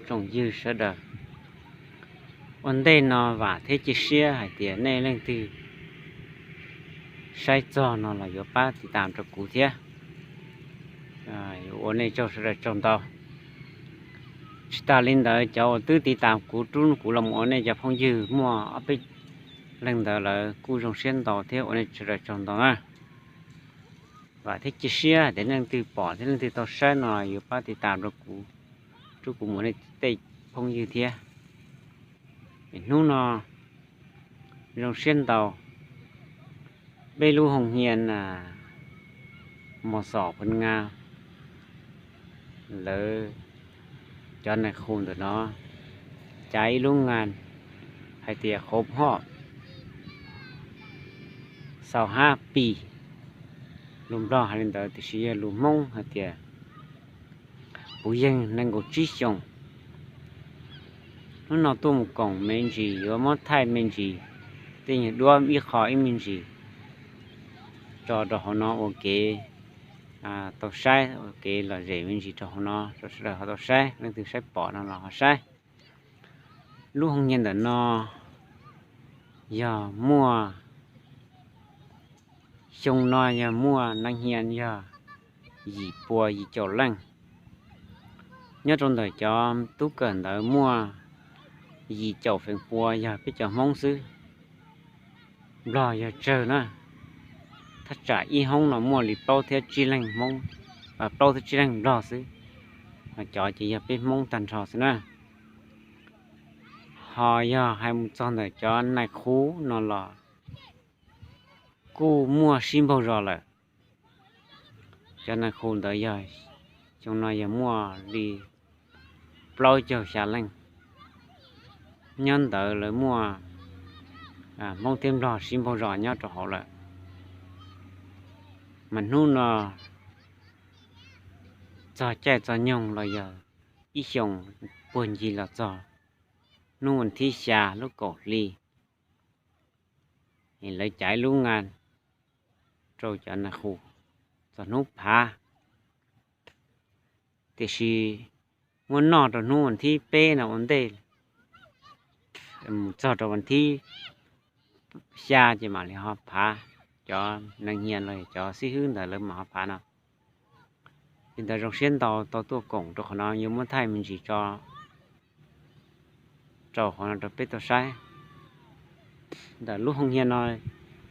Tsoom ywg sawv daws, ua ntej no vam thiab cia siab hais tias nej leej twg saib txog no los yuav pab tiv tam rau kuv thiab. Yuav ua nej tsaug sawv daws tsaug ntau. Tsis tas li ntawd, cov uas twb tiv tam kuv rub kuv los mus ua nej cov phooj ywg muaj ob peb leej ntawd lawv kuj zoo siab ntau thiab ua nej sawv daws tsaug ntau na. Vam thiab cia siab hais tias nej leej twg pom thiab leej twg tau saib no yuav pab tiv tam rau kuv, rub kuv mus ua nej tej phooj ywg thiab. Hnub no zoo siab ntau, peb lub hoo hia Mos Xos Phu Nga lawv cov nais khu ntawm no cav ib lub nga hais tias khov hoj xaus hab pis. Lus Nplog hais li ntawd tiam sis yog lus Hmoob hais tias puv yeeg nees nkaum tsib xyoos. Hnub no tuaj mus koom me ntsis yuav muab thaij me ntsis, tej nyuag duab ib qho ib me ntsis tso rau hauv no ua kev tau saib, ua kev lom zem me ntsis rau hauv no rau sawv daws ho tau saib, leej twg saib pom no los ho saib. Lub hoo hia ntawm no yog muaj, xyoo no yog muaj neeg hia yog yim pua yim caum leej. Nyob rau ntawm cov tub kawm ntawd muaj yim caum feem pua yog peb cov Hmoob xwb, Nplog yog tsawg na. Thaj tsam ib hoob no muaj li plaub thiab tsib leeg Hmoob, plaub thiab tsib leeg Nplog xwb, ho cov ces yog peb Hmoob tag nrho xwb na. Ho yog hais mus txog ntawm cov nais khu no los kuj muaj sib npaug zos lawm. Cov nais khu ntawd yog xyoo no yog muaj li plaub caug xya leej. Nyob ntawd lawv muaj Hmoob thiab Nplog sib npaug zos nyob rau hauv lawm. Mas hnub no txog caij txog nyoog los yog ib xyoos puag ncig los txog hnub vas thib xya lub kaum hli, lawv caiv lub nga rau cov nais khu txog hnub phav. Tiam sis muab noj rau hnub vas thib peb no ua ntej mus txog rau vas thib xya ces mam li ho phav, cov neeg hia los cov xib hwb ntawd lawv mam ho phav no. Li ntawd zoo siab ntau tau tuaj koom rau qhov no, yuav muab thaij me ntsis tso rau qhov no rau peb tau saib. Ntawm lub hoo hia no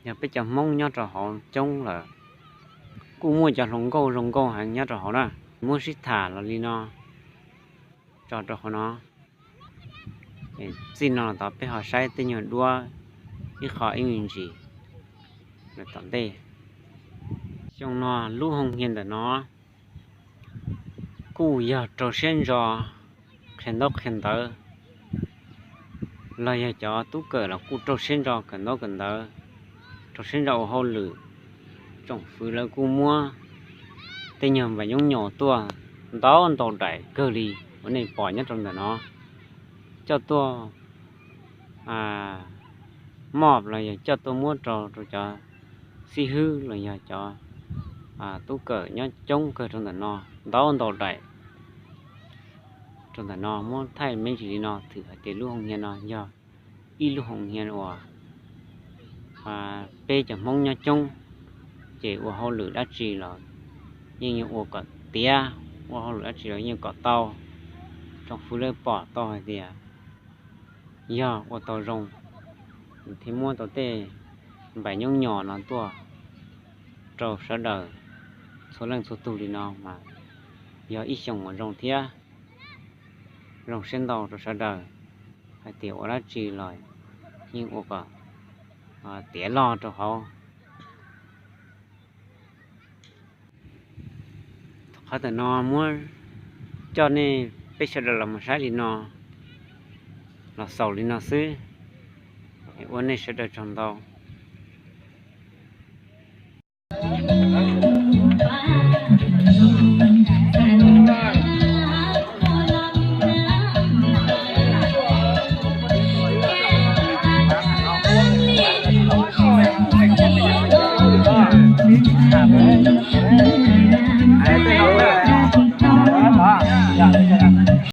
yog peb cov Hmoob nyob rau hauv coob lawm, kuj muaj cov hluas nkauj zoo nkauj heev nyob rau hauv na. Muab sib tham los li no tso rau qhov no. Txij no los tod peb ho saib tej nyuag duab ib qho ib me ntsis lawm tom ntej. Xyoo no lub hoo hia ntawm no kuj yog rau siab ntso qhia ntaub qhia ntawv, los yog cov tub kawm los kuj rau siab ntso kawm ntaub kawm ntawv, rau siab ntso ua hauj lwm. Tsoom fwv lawv kuj muab tej nyuag npaim nyoob nyos tuaj ntau ntau daim kawg li uas nej pom nyob rau ntawm no, coj tuaj moj los yog coj tuaj muab rau rau cov xib hwb los yog cov tub kawm nyob coob kawg rau ntawm no, ntau ntau daim rau ntawm no. Muab thaij me ntsis li no thwm hais tias lub hoo hia no yog ib lub hoo hia uas peb cov Hmoob nyob coob, ces ua hauj lwm dab tsi los yeej yuav ua kom tiav, ua hauj lwm dab tsi los yeej yuav kom tau. Tsoom fwv lawv pom tau hais tias yog ua tau zoo, thiaj muab tau tej npaim nyoob nyos no tuaj rau sawv daws txhua leej txhua tug li no mas yog ib xyoos uas zoo thiab. Zoo siab ntau rau sawv daws hais tias ua dab tsi los yeej ua kom tiav loj rau hauv. Qhov ntawm no muab coj nej peb sawv daws los mus saib li no, los xaus li no xwb. Ua nej sawv daws tsaug ntau.